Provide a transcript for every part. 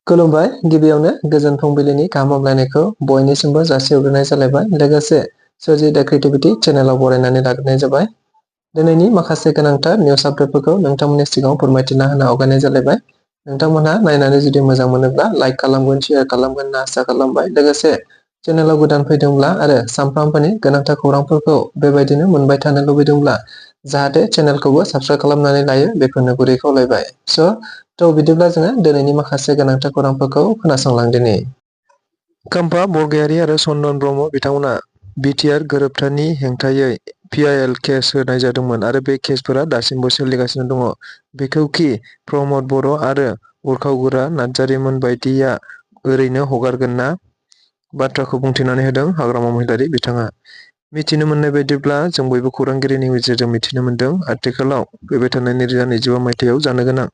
खुलुमबाय। गिबियावनो गोजोन फुंबिलिनि गाहाम हामलायनायखौ बयनिसिमबो जासिहरग्रोनाय जालायबाय। लोगोसे सोरजि दा क्रिएटिभिटी चेनेलाव बरायनानै लाग्रोनाय जाबाय। दिनैनि माखासे गोनांथार निउस आपडेटफोरखौ नोंथांमोननि सिगाङाव फोरमायथिना होनो आवगायनाय जालायबाय। नोंथांमोनहा नायनानै जुदि मोजां मोनोब्ला लाइक खालामगोन, शेयार खालामगोन होनना आसा खालामबाय। लोगोसे चेनेलाव गोदान फैदोंब्ला आरो सानफ्रामबोनि गोनांथार खौरांफोरखौ बेबायदिनो मोनबाय थानो लुबैदोंब्ला जाहाथे चेनेलखौबो साबस्क्राइब खालामनानै लायो, बेखौनो गुरै खावलायबाय। बिदिब्ला जोङो दिनैनि माखासे गोनांथार खौरांफोरखौ खोनासंलांदिनि। खाम्फा बरगयारी आरो चन्दन ब्रह्म बिथांमोना बिटिआर गोरोबथानि हेंथायै पिआइएल केस होनाय जादोंमोन आरो बे केसफोरा दासिमबो सोलिगासिनो दङ। बेखेवखि प्रमद बर' आरो उरखावगोरा नार्जारिमोन बायदिया ओरैनो हगारगोन ना? बाथ्राखौ बुंथिनानै होदों हाग्रामा महिलारी बिथाङा। मिथिनो मोननाय बायदिब्ला जों बयबो खौरांगिरिनि गेजेरजों मिथिनो मोन्दों, आथिखालाव फैबाय थानाय 2025 मायथाइयाव जानो गोनां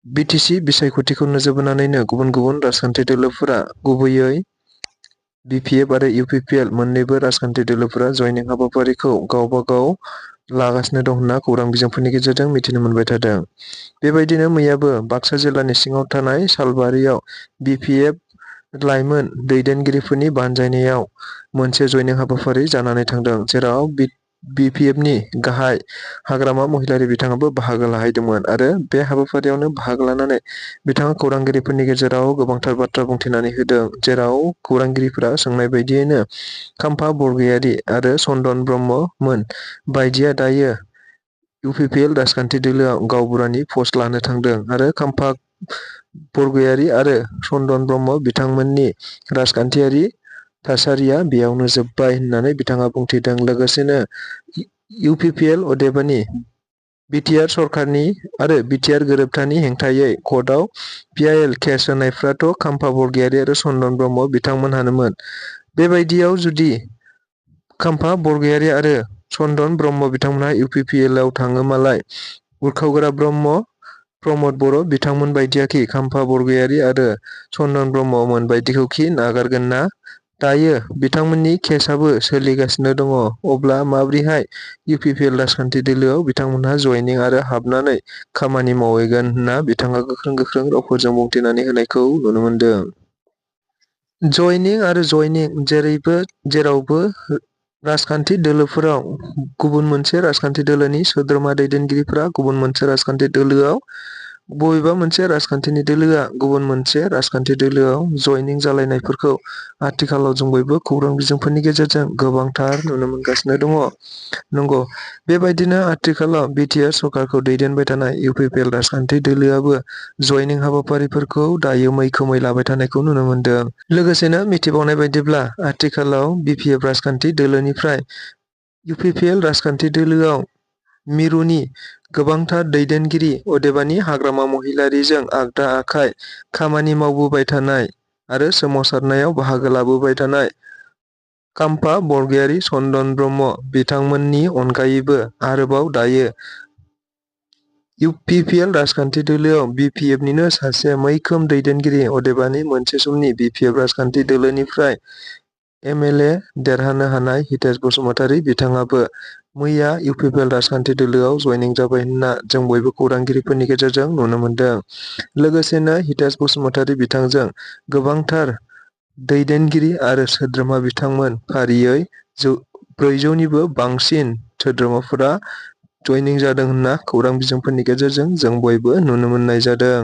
बिटिसि बिसायख'थिखौ नोजोर बोनानैनो गुबुन गुबुन राजखान्थि दोलोफोरा, गुबैयै बिपिएफ आरो इउपिपिएल मोन्नैबो राजखान्थि दोलोफोरा जयनिं हाबाफारिखौ गावबा गाव लागासिनो दं होनना खौरां बिजोंफोरनि गेजेरजों मिथिनो मोनबाय थादों। बेबायदिनो मैयाबो बाक्सा जिल्लानि सिङाव थानाय सालबारियाव बिपिएफ लाइमोन दैदेनगिरिफोरनि बानजायनायाव मोनसे जयनिं हाबाफारि जानानै थांदों, जेराव बिपिएफनि गाहाय हाग्रामा महिलारी बिथाङाबो बाहागो लाहैदोंमोन आरो बे हाबाफारियावनो बाहागो लानानै बिथाङा खौरांगिरिफोरनि गेजेराव गोबांथार बाथ्रा बुंथिनानै होदों, जेराव खौरांगिरिफोरा सोंनाय बायदियैनो खाम्फा बरगयारी आरो चन्दन ब्रह्म मोन बायदिया दायो इउपिपिएल राजखान्थि दोलोआव गावबुरानि पस्ट लानो थांदों आरो खाम्फा बरगयारी आरो चन्दन ब्रह्म बिथांमोननि राजखान्थियारि थासारिया बेयावनो जोब्बाय होननानै बिथाङा बुंथिदों। लोगोसेनो इउपिपिएल अदेबानि बिटिआर सरकारनि आरो बिटिआर गोरोबथानि हेंथायै कर्टआव पिआइएल केस होनायफ्राथ' खाम्फा बरगयारी आरो चन्दन ब्रह्म बिथांमोनहानोमोन। बेबायदियाव जुदि खाम्फा बरगयारी आरो चन्दन ब्रह्म बिथांमोनहा इउपिपिएलआव थाङोमालाय उरखावगोरा ब्रह्म प्रमद बर' बिथांमोन बायदियाखि खाम्फा बरगयारी आरो चन्दन ब्रह्म मोन बायदिखौखि नागारगोन ना? दायो बिथांमोननि केसआबो सोलिगासिनो दङ, अब्ला माब्रैहाय इउपिपिएल राजखान्थि दोलोआव बिथांमोनहा जयनिं आरो हाबनानै खामानि मावहैगोन होनना बिथाङा गोख्रों गोख्रों रावफोरजों बुंथिनानै होनायखौ नुनो मोनदों। जयनिं आरो जयनिं जेरावबो राजखान्थि दोलोफोराव गुबुन मोनसे राजखान्थि दोलोनि सोद्रोमा दैदेनगिरिफोरा गुबुन मोनसे राजखान्थि दोलोआव, बबेबा मोनसे राजखान्थिनि दोलोआ गुबुन मोनसे राजखान्थि दोलोआव जयनिं जालायनायफोरखौ आथिखालाव जों बयबो खौरां बिजोंफोरनि गेजेरजों गोबांथार नुनो मोनगासिनो दङ। नंगौ, बेबायदिनो आथिखालाव बिटिआर सरकारखौ दैदेनबाय थानाय इउपिपिएल राजखान्थि दोलोआबो जयनिं हाबाफारिफोरखौ दायो मैखोमै लाबाय थानायखौ नुनो मोनदों। लोगोसेनो मिथिबावनाय बायदिब्ला आथिखालाव बिपिएफ राजखान्थि दोलोनिफ्राय इउपिपिएल राजखान्थि दोलोआव मिरुनि गोबांथार दैदेनगिरि अदेबानि हाग्रामा महिलारीजों आगदा आखाइ खामानि मावबोबाय थानाय आरो सोमावसारनायाव बाहागो लाबोबाय थानाय खाम्फा बरगयारी चन्दन ब्रह्म बिथांमोननि अनगायैबो आरोबाव दायो इउपिपिएल राजखान्थि दोलोआव बिपिएफनिनो सासे मैखोम दैदेनगिरि अदेबानि मोनसे समनि बिपिएफ राजखान्थि दोलोनिफ्राय एमएलए देरहानो हानाय हितेश बसुमतारी बिथाङाबो मैया इउपिपिएल राजखान्थि दोलोआव जयनिं जाबाय होनना जों बयबो खौरांगिरिफोरनि गेजेरजों नुनो मोनदों। लोगोसेनो हितेश बसुमतारी बिथांजों गोबांथार दैदेनगिरि आरो सोद्रोमा बिथांमोन फारियै 400निबो बांसिन सोद्रोमाफोरा जयनिं जादों होनना खौरां बिजोंफोरनि गेजेरजों जों बयबो नुनो मोननाय जादों।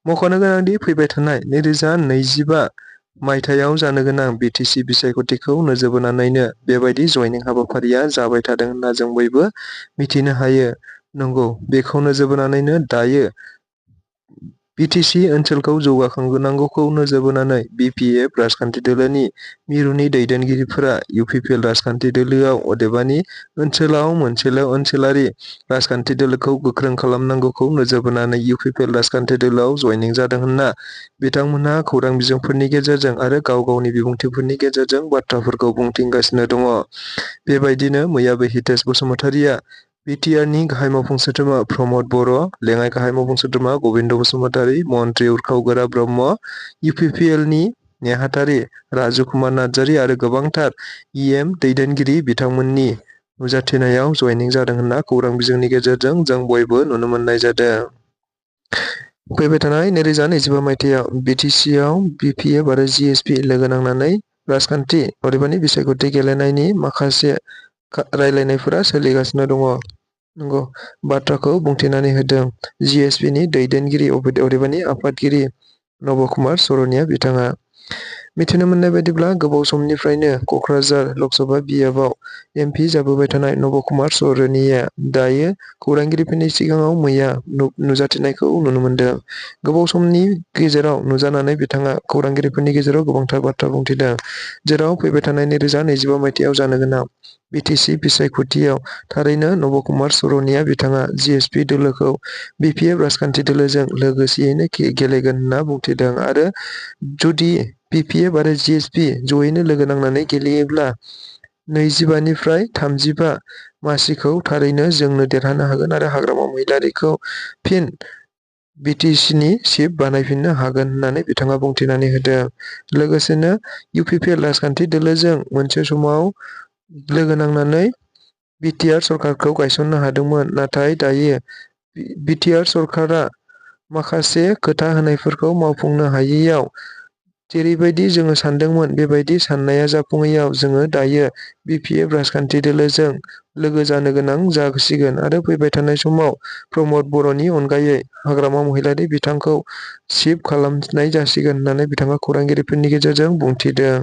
मख'नो गोनांदि फैबाय थानाय 2025 मायथाइयाव जानो गोनां बिटिसि बिसायख'थिखौ नोजोर बोनानैनो बेबायदि जयनिं हाबाफारिया जाबाय थादों होनना जों बयबो मिथिनो हायो। नंगौ, बेखौ नोजोर बोनानैनो दायो बिटिसि ओनसोलखौ जौगाखांहोनांगौखौ नोजोर बोनानै बिपिएफ राजखान्थि दोलोनि मिरुनि दैदेनगिरिफोरा इउपिपिएल राजखान्थि दोलोआव अदेबानि ओनसोलाव मोनसेल' ओनसोलारि राजखान्थि दोलोखौ गोख्रों खालामनांगौखौ नोजोर बोनानै इउपिपिएल राजखान्थि दोलोआव जयनिं जादों होनना बिथांमोनहा खौरां बिजोंफोरनि गेजेरजों आरो गाव गावनि बिबुंथिफोरनि गेजेरजों बाथ्राफोरखौ बुंथिगासिनो दङ। बेबायदिनो मैयाबो हितेश बसुमतारीया बिटिआरनि गाहाय मावफुं सोद्रोमा प्रमद बर', लेङाइ गाहाय मावफुं सोद्रोमा गबिन्द बसुमतारी, मन्त्रि उरखावगोरा ब्रह्म, इउपिपिएलनि नेहाथारि राजु कुमार नार्जारी आरो गोबांथार इएम दैदेनगिरि बिथांमोननि नुजाथिनायाव जयनिं जादों होनना खौरां बिजोंनि गेजेरजों जों बयबो नुनो मोननाय जादों। फैबाय थानाय 2025 मायथाइयाव BTC-आव BPF आरो GSP लोगो नांनानै राजखान्थि अदेबानि बिसायख'थि गेलेनायनि माखासे रायलायनायफोरा सोलिगासिनो दङ। नंगौ बाथ्राखौ बुंथिनानै होदों GSP-नि दैदेनगिरि अदेबानि आफादगिरि नब कुमार सरणीया बिथाङा। मिथिनो मोननाय बायदिब्ला गोबाव समनिफ्रायनो क'क्राझार लकसभा बियाबाव MP जाबोबाय थानाय नब कुमार सरणीया दायो खौरांगिरिफोरनि सिगाङाव मैया नुजाथिनायखौ नुनो मोनदों। गोबाव समनि गेजेराव नुजानानै बिथाङा खौरांगिरिफोरनि गेजेराव गोबांथार बाथ्रा बुंथिदों, जेराव फैबाय थानाय 2025 मायथाइयाव जानो गोनां BTC बिसायख'थियाव थारैनो नब कुमार सरणीया बिथाङा GSP दोलोखौ BPF राजखान्थि दोलोजों लोगोसेयैनो गेलेगोन होनना बुंथिदों आरो जुदि BPF आरो GSP जयैनो लोगो नांनानै गेलेयोब्ला 25 निफ्राय 35 मासिखौ थारैनो जोंनो देरहानो हागोन आरो हाग्रामा महिलारिखौ फिन BTC-नि चिफ बानायफिननो हागोन होननानै बिथाङा बुंथिनानै होदों। लोगोसेनो UPPL राजखान्थि दोलोजों मोनसे समाव लोगो नांनानै BTR सरकारखौ गायसननो हादोंमोन, नाथाय दायो BTR सरकारा माखासे खोथा होनायफोरखौ मावफुंनो हायैयाव जेरैबायदि जोङो सानदोंमोन बेबायदि साननाया जाफुङैयाव जोङो दायो BPF राजखान्थि दोलोजों लोगो जानो गोनां जासिगोन आरो फैबाय थानाय समाव प्रमद बर'नि अनगायै हाग्रामा महिलारि बिथांखौ चिफ खालामनाय जासिगोन होननानै बिथाङा खौरांगिरिफोरनि गेजेरजों बुंथिदों।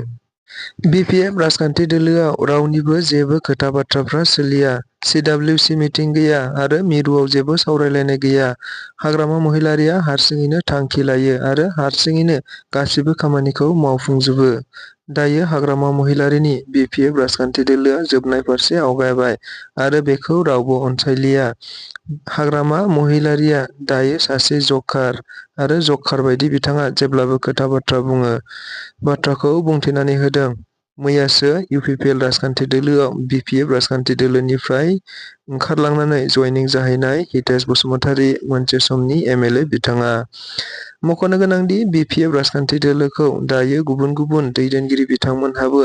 BPF राजखान्थि दोलोआव रावनिबो जेबो खोथा बाथ्राफ्रा सोलिया, CWC मिटिं गैया आरो मिरुआव जेबो सावरायलायनाय गैया। हाग्रामा महिलारिया हारसिङैनो थांखि लायो आरो हारसिङैनो गासिबो खामानिखौ मावफुंजोबो। दायो हाग्रामा महिलारिनि BPF राजखान्थि दोलोआ जोबनाय फारसे आवगायबाय आरो बेखौ रावबो अनसायलिया। हाग्रामा महिलारिया दायो सासे जकार आरो जकार बायदि बिथाङा जेब्लाबो खोथा बाथ्रा बुङो। बाथ्राखौ बुंथिनानै होदों। मैयासो UPPL राजखान्थि दोलोआव BPF राजखान्थि दोलोनिफ्राय ओंखारलांनानै जइनिं जाहैनाय हितेश बसुमतारी मोनसे समनि MLA बिथाङा। मख'नो गोनांदि BPF राजखान्थि दोलोखौ दायो गुबुन गुबुन दैदेनगिरि बिथांमोनहाबो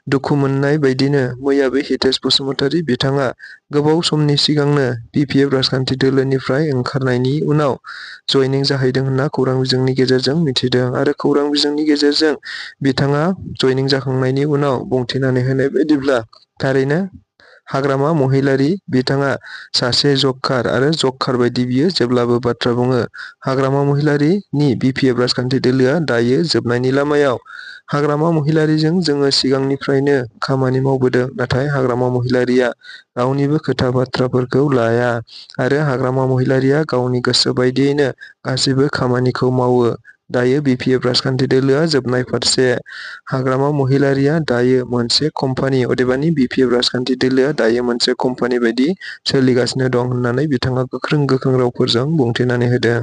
दुखु मोननाय बायदिनो मैयाबो हितेश बसुमतारी बिथाङा गोबाव समनि सिगांनो BPF राजखान्थि दोलोनिफ्राय ओंखारनायनि उनाव जइनिं जाहैदों होनना खौरां बिजोंनि गेजेरजों मिथिदों आरो खौरां बिजोंनि गेजेरजों बिथाङा जइनिं जाखांनायनि उनाव बुंथिनानै होनाय बायदिब्ला थारैनो हाग्रामा महिलारि बिथाङा सासे जकार आरो जकार बायदि बियो जेब्लाबो बाथ्रा बुङो। हाग्रामा महिलारिनि BPF राजखान्थि दोलोआ दायो जोबनायनि लामायाव। हाग्रामा महिलारिजों जोङो सिगांनिफ्रायनो खामानि मावबोदों, नाथाय हाग्रामा महिलारिया रावनिबो खोथा बाथ्राफोरखौ लाया आरो हाग्रामा महिलारिया गावनि गोसो बायदियैनो गासैबो खामानिखौ मावो। दायो BPF राजखान्थि दोलोआ जोबनाय फारसे। हाग्रामा महिलारिया दायो मोनसे कम्पानि अदेबानि BPF राजखान्थि दोलोआ दायो मोनसे कम्पानि बायदि सोलिगासिनो दं होननानै बिथाङा गोख्रों रावफोरजों बुंथिनानै होदों।